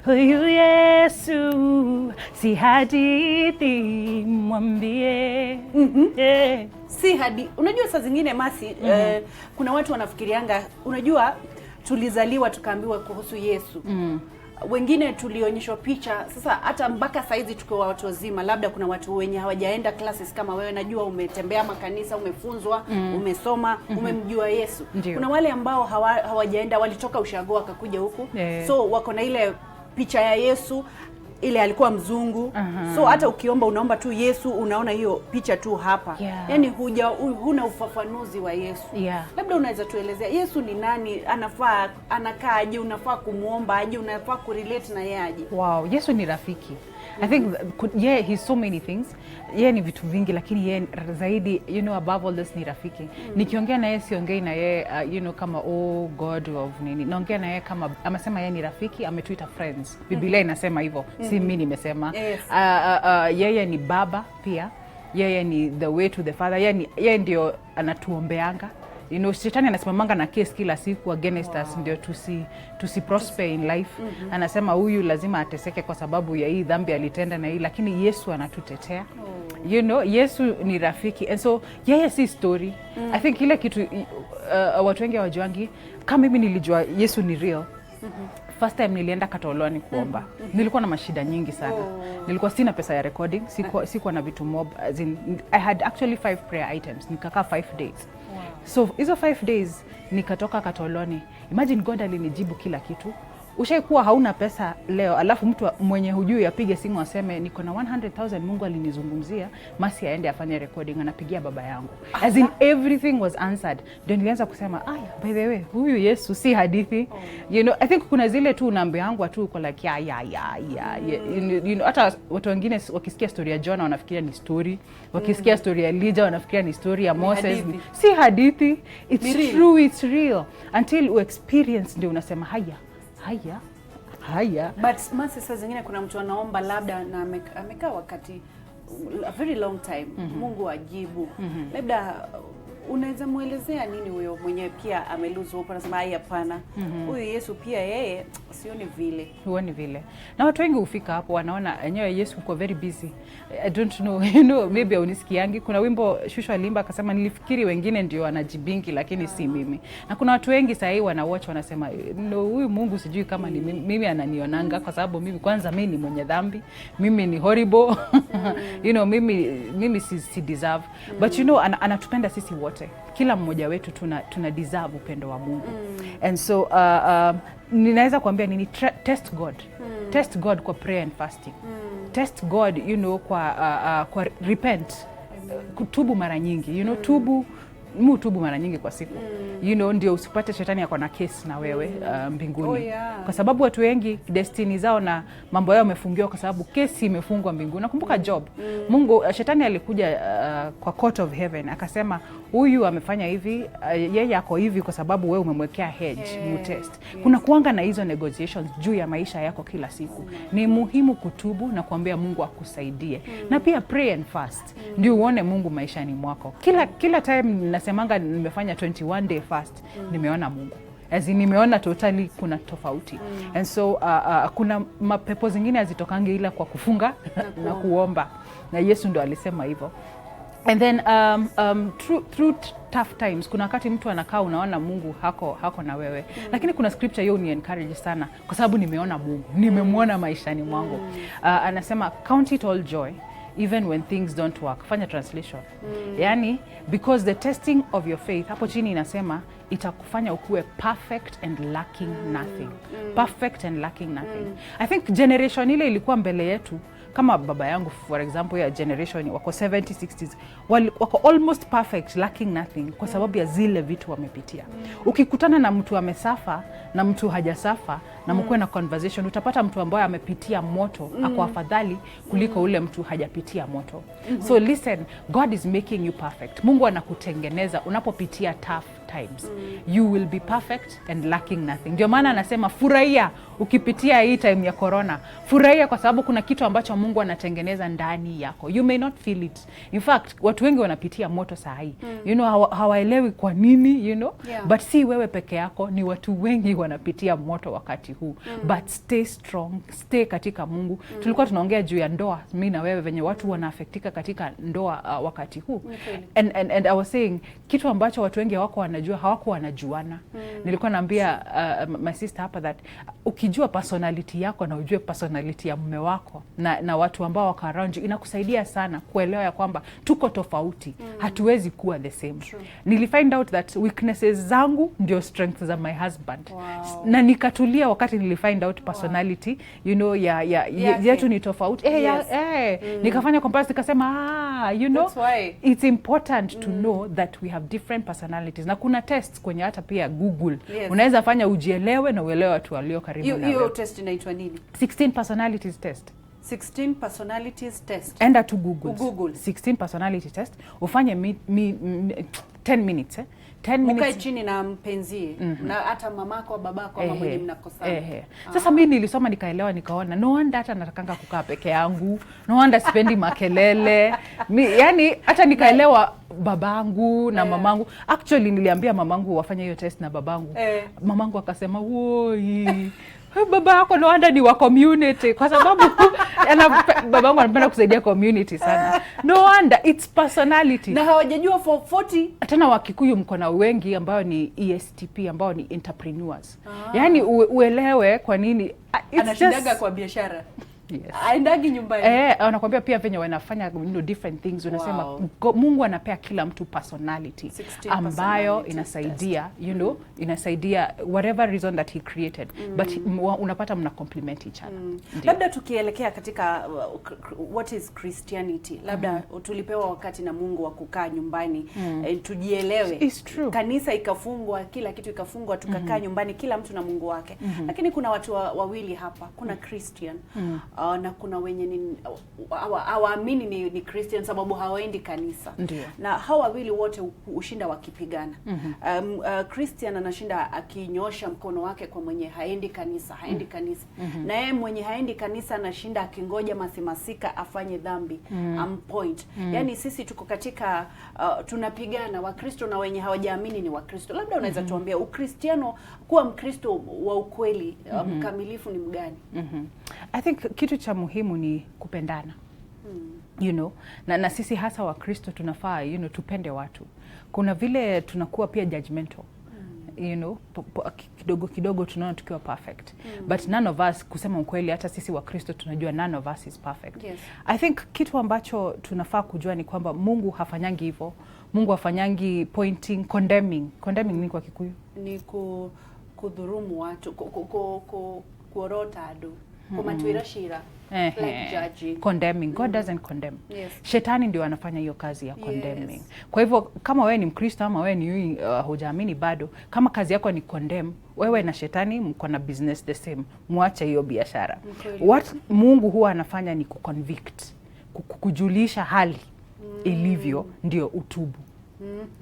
Huyu Yesu si hadithi, mwambie. Yeah. Si hadi unajua saa zingine, Mercy, kuna watu wanafikirianga, unajua, tulizaliwa tukaambiwa kuhusu Yesu. Wengine tulionyeshwa picha. Sasa hata mpaka saizi tukiwa watu wazima, labda kuna watu wenye hawajaenda classes kama wewe. Najua umetembea makanisa, umefunzwa, umesoma, umemjua Yesu. Kuna wale ambao hawajaenda, walitoka ushago wakakuja huku, so wako na ile picha ya Yesu ile alikuwa mzungu. So hata ukiomba, unaomba tu Yesu, unaona hiyo picha tu hapa. Yani huna ufafanuzi wa Yesu. Labda unaweza tuelezea Yesu ni nani, anafaa, anakaaje, unafaa kumwomba aje, unafaa kurelate na yeye aje? Wow, Yesu ni rafiki. I think yeah, he's so many things. Yeye ni vitu vingi, lakini yeye zaidi, above all this, ni rafiki. Nikiongea na yeye, siongei na yeye kama, "Oh God of nini." Naongea na yeye kama, amesema yeye ni rafiki, ametuita friends. Biblia inasema hivyo, si mimi nimesema. Yeye ni baba pia. Yeye ni the way to the Father. Yeye ndio anatuombeanga. Shetani anasimamanga na case kila siku against us ndio tusi prosper in life. Anasema huyu lazima ateseke kwa sababu ya hii dhambi alitenda na hii, lakini Yesu anatutetea. Yesu ni rafiki and so yeye si story. I think ile kitu watu wengi hawajuangi, kama mimi nilijua Yesu ni real first time nilienda Katoloni kuomba. Nilikuwa na mashida nyingi sana. Nilikuwa sina pesa ya recording, sikuwa na vitu mob. As in, I had actually five prayer items. Nikakaa 5 days. So hizo 5 days nikatoka Katoloni. Imagine, God alinijibu kila kitu. Ushaikuwa hauna pesa leo, alafu mtu mwenye hujui apige simu aseme, "Niko na 100,000, Mungu alinizungumzia, Mercy aende afanye recording," anapigia baba yangu. As in, everything was answered. Ndio nilianza kusema, "Aya, by the way, huyu Yesu si hadithi." I think kuna zile tu unaambiangwa tu, uko like, yeah. Hata watu wengine wakisikia story ya Jonah wanafikiria ni story, wakisikia story ya Elijah wanafikiria ni story ya Moses. Hadithi. Si hadithi, it's Ni real. true, it's real until you experience ndio unasema, "Haya, haya, haya." But Mercy, saa zingine kuna mtu anaomba labda na amekaa wakati, a very long time, Mungu ajibu. Labda unaweza mwelezea nini huyo mwenyewe pia ame lose hope, anasema, "Ai, hapana, huyu Yesu pia yeye sioni vile"? Huoni vile, na watu wengi hufika hapo, wanaona enyewe Yesu uko very busy, I don't know, maybe aunisikiangi. Kuna wimbo Shusho aliimba akasema, "Nilifikiri wengine ndio wanajibingi, lakini si mimi." Na kuna watu wengi sahii wanawatch, wanasema, "No, huyu Mungu sijui kama ni mimi ananionanga, kwa sababu mimi kwanza, mimi ni mwenye dhambi, mimi ni horrible, mimi si deserve." But anatupenda sisi wote. Kila mmoja wetu tuna deserve upendo wa Mungu. And so ninaweza kuambia nini? Test God. Test God kwa prayer and fasting. Test God kwa repent, kutubu mara nyingi, tubu mu tubu mara nyingi kwa siku, ndio usipate shetani ako na case na wewe mbinguni. Kwa sababu watu wengi destiny zao na mambo yao yamefungiwa kwa sababu kesi imefungwa mbinguni. Nakumbuka Job. Mungu, shetani alikuja kwa court of heaven akasema, "Huyu amefanya hivi, yeye ako hivi kwa sababu wewe umemwekea hedge, mutest." Kuna kuanga na hizo negotiations juu ya maisha yako kila siku. Ni muhimu kutubu na kuambia Mungu akusaidie. Na pia pray and fast ndio uone Mungu maishani mwako. Kila time nasemanga nimefanya 21 day fast, nimeona Mungu. As in, nimeona totally kuna tofauti. And so kuna mapepo zingine hazitokangi ila kwa kufunga na kuomba, na Yesu ndo alisema hivyo. And then through tough times, kuna wakati mtu anakaa, unaona Mungu hako na wewe, lakini kuna scripture hiyo uni encourage sana kwa sababu nimeona Mungu, nimemwona maishani mwangu. Anasema, "Count it all joy even when things don't work." Fanya translation. Yani, because the testing of your faith, hapo chini inasema itakufanya ukuwe perfect and lacking nothing. Perfect and lacking nothing. I think generation ile ilikuwa mbele yetu, kama baba yangu for example, ya generation wako 70 60s, wako almost perfect, lacking nothing kwa sababu ya zile vitu wamepitia. Ukikutana na mtu amesuffer na mtu hajasuffer na mkuwe na conversation, utapata mtu ambaye amepitia moto ako afadhali kuliko ule mtu hajapitia moto. So listen, God is making you perfect. Mungu anakutengeneza unapopitia tough times, you will be perfect and lacking nothing. Ndio maana anasema furahia ukipitia hii time ya corona, furahia kwa sababu kuna kitu ambacho Mungu anatengeneza ndani yako. You may not feel it. In fact, watu wengi wanapitia moto saa hii, hawaelewi kwa nini. But si wewe peke yako, ni watu wengi wanapitia moto wakati huu. But stay strong, stay katika Mungu. Tulikuwa tunaongea juu ya ndoa, mi na wewe, venye watu wanaaffectika katika ndoa wakati huu. Ni kweli. And I was saying kitu ambacho watu wengi hawako wanajua, hawako wanajuana. Nilikuwa naambia my sister hapa that ukijua personality yako na ujue personality ya mume wako na watu ambao wako around you, inakusaidia sana kuelewa ya kwamba tuko tofauti, hatuwezi kuwa the same. Nilifind out that weaknesses zangu ndio strengths za my husband. Na nikatulia wakati nilifind out personality ya Yake. Yetu ni tofauti, ya, nikafanya comparison, nikasema, ah, That's why. It's important to know that we have different personalities, na kuna tests kwenye hata pia Google unaweza fanya ujielewe na uelewe watu walio karibu Hiyo na hiyo wewe. Test inaitwa nini? 16 personalities test. 16 personalities test. Enda tu Google. Google. 16 personality test, ufanye 10 minutes, eh? 10 Mkae minutes. chini na mpenzie na hata mamako, babako ama mwenye mnakosana. Ehe. Sasa mi nilisoma, nikaelewa, nikaona no wonder hata natakanga kukaa peke yangu, no wonder sipendi makelele mi, yani hata nikaelewa babangu na mamangu. Actually, niliambia mamangu wafanye hiyo test na babangu. Mamangu akasema, "Woi, baba yako no wonder ni wa community," kwa sababu babangu anapenda kusaidia community sana. No wonder it's personality. Na hawajajua for 40. Tena Wakikuyu mko na wengi ambayo ni ESTP, ambao ni entrepreneurs. Yaani uelewe kwa nini it's Anashindaga just kwa biashara. Yes. Aendagi nyumbani. Eh, wanakwambia pia venye wanafanya different things, unasema Mungu anapea kila mtu personality 16 ambayo personality. inasaidia, inasaidia whatever reason that he created, but unapata mna complement each other. Ndio. Labda tukielekea katika what is Christianity, labda tulipewa wakati na Mungu wa kukaa nyumbani, tujielewe. It's true. Kanisa ikafungwa, kila kitu ikafungwa, tukakaa nyumbani, kila mtu na Mungu wake. Lakini kuna watu wawili hapa, kuna Christian na kuna wenye ni hawaamini ni Christian sababu hawaendi kanisa. Ndio. Na hawa wawili wote hushinda wakipigana. Christian anashinda akinyosha mkono wake kwa mwenye haendi kanisa, haendi kanisa. Na yeye mwenye haendi kanisa anashinda akingoja masimasika afanye dhambi, ampoint. Yaani sisi tuko katika tunapigana, Wakristo na wenye hawajaamini ni Wakristo. Labda unaweza tuambia Ukristiano, kuwa Mkristo wa ukweli, mkamilifu ni mgani? I think kitu cha muhimu ni kupendana. Na sisi hasa Wakristo tunafaa tupende watu. Kuna vile tunakuwa pia judgmental. Kidogo kidogo tunaona tukiwa perfect. But none of us, kusema ukweli, hata sisi Wakristo tunajua none of us is perfect. I think kitu ambacho tunafaa kujua ni kwamba Mungu hafanyangi hivyo. Mungu hafanyangi pointing, condemning. Condemning ni kwa Kikuyu? Ni kudhurumu watu, kuorota adu, kumatwira shira, like judging. Condemning. God doesn't condemn. Shetani ndio anafanya hiyo kazi ya condemning. Kwa hivyo kama wewe ni Mkristo ama wewe ni hujaamini bado, kama kazi yako ni condemn, wewe na shetani mko na business the same, muache hiyo biashara. Ni kweli. What Mungu huwa anafanya ni kuconvict, kujulisha hali ilivyo ndio utubu.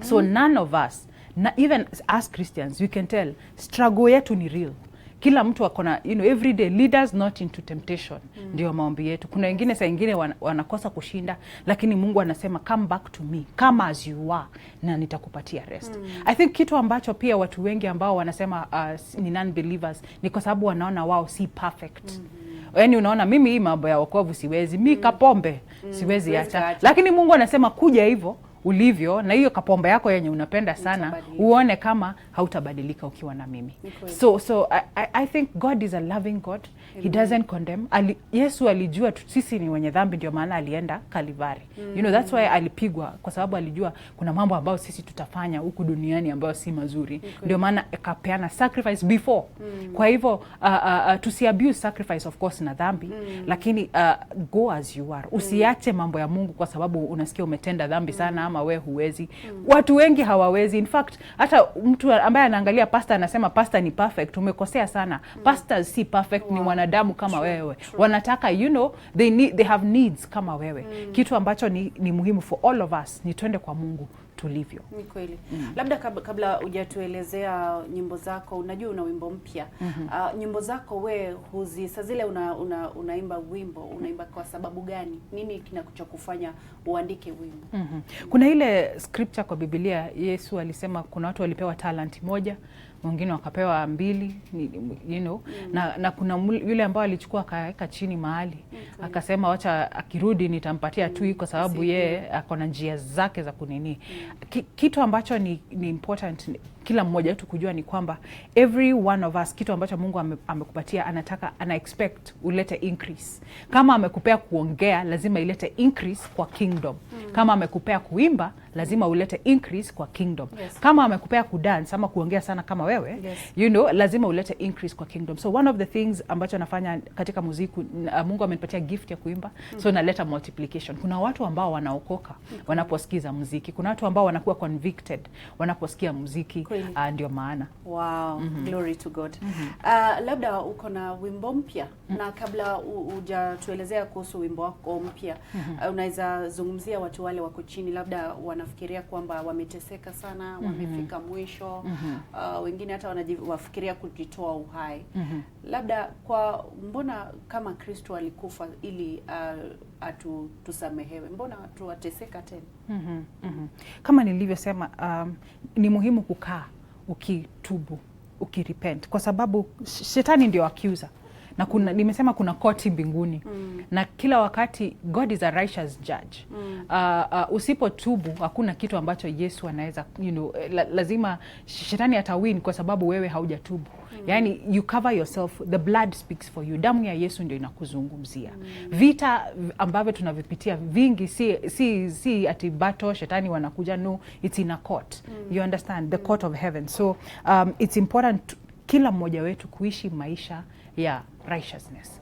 So none of us, na even as Christians, we can tell struggle yetu ni real. Kila mtu akona, every day, lead us not into temptation, ndio maombi yetu. Kuna wengine saa ingine wanakosa kushinda, lakini Mungu anasema, "Come back to me, come as you are, na nitakupatia rest." I think kitu ambacho pia watu wengi ambao wanasema ni non-believers ni kwa sababu wanaona wao si perfect. Yaani unaona, mimi hii mambo ya wokovu siwezi, mi kapombe siwezi Siwezi acha. kaacha. Lakini Mungu anasema kuja hivyo ulivyo na hiyo kapombe yako yenye unapenda sana, Utabadilika. Uone kama hautabadilika ukiwa na mimi. Ni kweli. So I think God is a loving God. He doesn't condemn. Yesu alijua sisi ni wenye dhambi, ndio maana alienda Kalivari. That's why alipigwa, kwa sababu alijua kuna mambo ambayo sisi tutafanya huku duniani ambayo si mazuri, ndio maana akapeana sacrifice before. Kwa hivyo tusi abuse sacrifice, of course, na dhambi, lakini go as you are. Usiache mambo ya Mungu kwa sababu unasikia umetenda dhambi sana ama we huwezi. Watu wengi hawawezi. In fact, hata mtu ambaye anaangalia pastor anasema pastor ni perfect, umekosea sana. Pastors si perfect, ni wanadamu kama wewe. Wanataka, they have needs kama wewe. Kitu ambacho ni muhimu for all of us ni twende kwa Mungu. Tulivyo. Ni kweli. Labda kabla hujatuelezea nyimbo zako, unajua una wimbo mpya. Nyimbo zako we huzi saa zile unaimba wimbo, unaimba kwa sababu gani? Nini kinachokufanya uandike wimbo? Kuna ile scripture kwa Biblia, Yesu alisema kuna watu walipewa talent moja, wengine wakapewa mbili, na kuna yule ambao alichukua akaweka chini mahali, akasema wacha akirudi nitampatia tu hii kwa sababu yeye ako na njia zake za kunini. Kitu ambacho ni important kila mmoja wetu kujua ni kwamba every one of us, kitu ambacho Mungu amekupatia, anataka, ana expect ulete increase. Kama amekupea kuongea, lazima ilete increase kwa kingdom. Kama amekupea kuimba, lazima ulete increase kwa kingdom. Kama amekupea kudance ama kuongea sana kama wewe, lazima ulete increase kwa kingdom. So one of the things ambacho nafanya katika muziki, Mungu amenipatia gift ya kuimba, so naleta multiplication. Kuna watu ambao wanaokoka wanaposikiza muziki, kuna watu ambao wanakuwa convicted wanaposikia muziki. Ndio maana. Wow, glory to God. Labda uko na wimbo mpya, na kabla hujatuelezea kuhusu wimbo wako mpya, unaweza zungumzia watu wale wako chini, labda wanafikiria kwamba wameteseka sana, wamefika mwisho, wengine hata wafikiria kujitoa uhai. Labda kwa mbona kama Kristo alikufa ili tusamehewe, mbona tuwateseka tena? Kama nilivyosema, ni muhimu kukaa ukitubu, ukirepent, kwa sababu shetani ndio accuser na kuna, nimesema kuna koti mbinguni, na kila wakati God is a righteous judge. Usipotubu hakuna kitu ambacho Yesu anaweza, lazima shetani atawin kwa sababu wewe haujatubu. Yani you cover yourself, the blood speaks for you. Damu ya Yesu ndio inakuzungumzia. Vita ambavyo tunavipitia vingi si ati battle shetani wanakuja, no, it's in a court. You understand, the court of heaven. So it's important kila mmoja wetu kuishi maisha ya righteousness.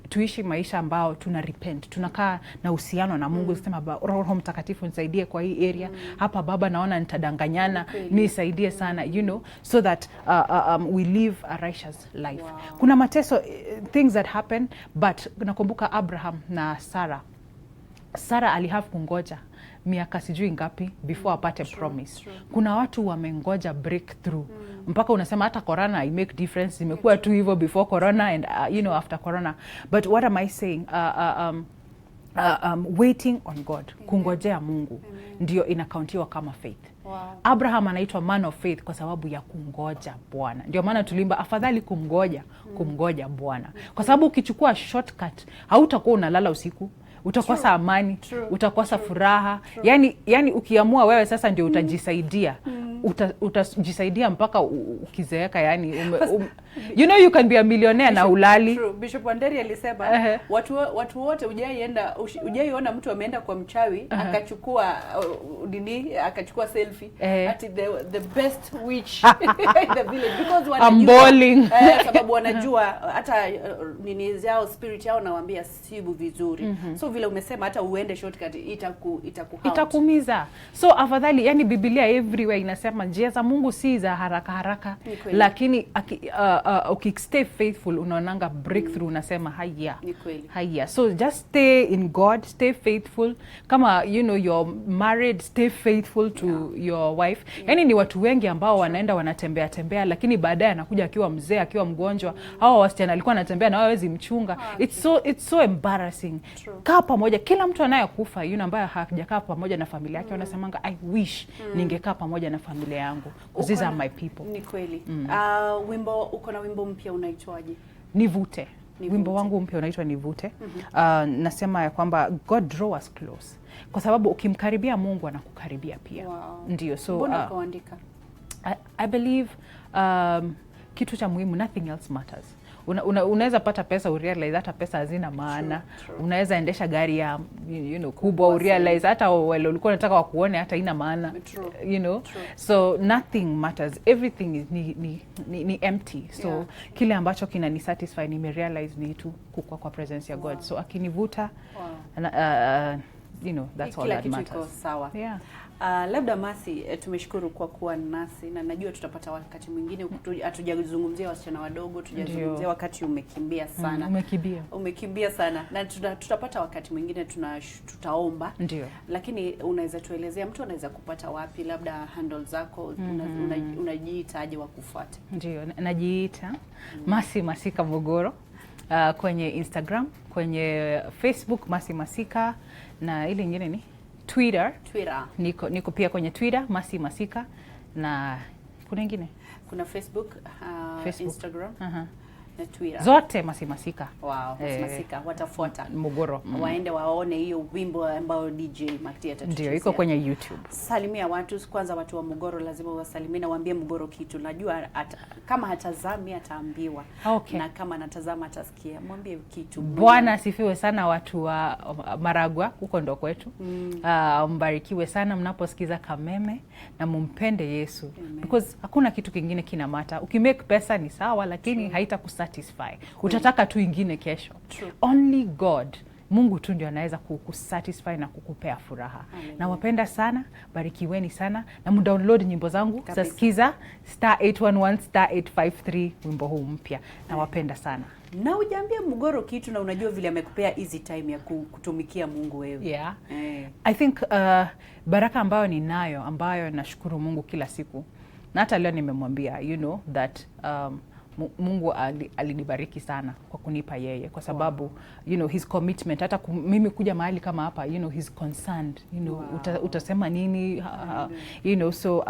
Tuishi maisha ambao tuna repent, tunakaa na uhusiano na Mungu, sema Roho Mtakatifu nisaidie kwa hii area hapa, Baba naona nitadanganyana, nisaidie sana, so that we live a righteous life. Kuna mateso, things that happen, but nakumbuka Abraham na Sarah. Sarah alihave kungoja miaka sijui ngapi before apate promise. Kuna watu wamengoja breakthrough mpaka unasema hata corona i make difference, imekuwa tu hivyo before corona and after corona. But what am I saying? Waiting on God, kungojea Mungu ndio inakauntiwa kama faith. Abraham anaitwa man of faith kwa sababu ya kungoja Bwana. Ndio maana tuliimba afadhali kumngoja Bwana, kwa sababu ukichukua shortcut hautakuwa unalala usiku, utakosa amani, utakosa furaha. Yani ukiamua wewe sasa ndio utajisaidia, utajisaidia mpaka ukizeeka. Yani you can be a millionaire na ulali. True. Bishop Wanderi alisema watu wote hujaiona mtu ameenda kwa mchawi akachukua nini, akachukua selfie ati the best witch in the village, because wanajua, I'm balling. Sababu wanajua hata nini zao, spirit yao nawaambia sibu vizuri. So vile umesema, hata uende shortcut itaku haunt. Itakumiza. So afadhali, yani Biblia everywhere inasema njia za Mungu si za haraka haraka, Ni kweli. Lakini ukistay faithful unaonanga breakthrough, unasema haya. Ni kweli. Haya. So just stay in God, stay faithful. Kama you're married, stay faithful to your wife. Yani ni watu wengi ambao wanaenda wanatembea tembea, lakini baadaye anakuja akiwa mzee, akiwa mgonjwa, hawa wasichana alikuwa anatembea na wao hawezi mchunga. It's so embarrassing. True. Kaa pamoja. Kila mtu anayekufa ambaye hajakaa pamoja na familia yake, wanasemanga, "I wish ningekaa pamoja na familia yangu, 'cause these are my people." Ni kweli. Wimbo, uko na wimbo mpya unaitwaje? Nivute. Nivute. Wimbo wangu mpya unaitwa Nivute. Nasema ya kwamba God draw us close, kwa sababu ukimkaribia Mungu anakukaribia pia. Ndio, so Mbona ukauandika? I believe kitu cha muhimu, nothing else matters. Unaweza pata pesa urealize hata pesa hazina maana. True. Unaweza endesha gari ya kubwa, urealize hata wale ulikuwa unataka wakuone hata ina maana. True. So nothing matters, everything is ni empty. So kile ambacho kinani satisfy, nimerealize, ni tu kukua kwa presence ya God. So akinivuta, that's all Kila that kitu iko matters. sawa. Yeah. Labda Mercy, tumeshukuru kwa kuwa nasi na najua tutapata wakati mwingine. Hatujazungumzia wasichana wadogo, tujazungumzia, wakati umekimbia sana. Umekimbia. Umekimbia sana na tutapata wakati mwingine tutaomba. Lakini unaweza tuelezea mtu anaweza kupata wapi, labda handle zako, unajiitaje wakufuate? Ndio, najiita Mercy Masika Mugoro kwenye Instagram, kwenye Facebook Mercy Masika, na ile ingine ni Twitter. Twitter. Niko pia kwenye Twitter Mercy Masika, na kuna ingine? Kuna Facebook, Facebook. Instagram na Twitter. Zote Mercy Masika. Wow, Mercy Masika watafuata. Mugoro. Waende waone hiyo wimbo ambao DJ Makti atatuchezea. Ndio, iko kwenye YouTube. Salimia watu kwanza, watu wa Mugoro lazima wasalimie na waambie Mugoro kitu. Najua kama hatazami ataambiwa. Na kama anatazama atasikia. Mwambie kitu. Bwana asifiwe sana watu wa Maragua, huko ndo kwetu. Mbarikiwe sana mnaposikiza Kameme na mumpende Yesu. Amen. Because hakuna kitu kingine kina matter. Ukimake pesa ni sawa, lakini haitakusatisfy. Utataka tu ingine kesho. True. Only God, Mungu tu ndio anaweza kukusatisfy na kukupea furaha. Hallelujah. Nawapenda sana, barikiweni sana na mdownload nyimbo zangu. Sasikiza *811 *853 wimbo huu mpya. Nawapenda sana. Na hujaambia Mugoro kitu na unajua vile amekupea easy time ya kutumikia Mungu wewe. Yeah. I think baraka ambayo ninayo, ambayo nashukuru Mungu kila siku, na hata leo nimemwambia that Mungu alinibariki sana kwa kunipa yeye, kwa sababu his commitment, hata mimi kuja mahali kama hapa, he's concerned, utasema nini ha, ha, so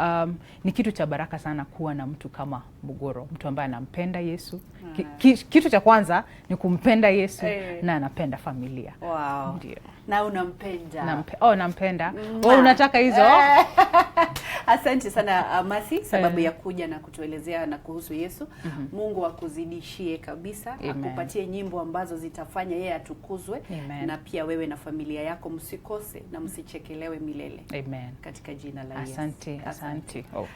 ni kitu cha baraka sana kuwa na mtu kama Mugoro, mtu ambaye anampenda Yesu. Kitu cha kwanza ni kumpenda Yesu na anapenda familia. Ndio. Na unampenda. Oh, nampenda. Oh, unataka hizo? Asante sana Mercy, sababu ya kuja na kutuelezea na kuhusu Yesu. Mungu akuzidishie kabisa, Amen. Akupatie nyimbo ambazo zitafanya yeye atukuzwe. Amen. Na pia wewe na familia yako msikose na msichekelewe milele. Amen. Katika jina la Yesu. Asante, asante. Okay.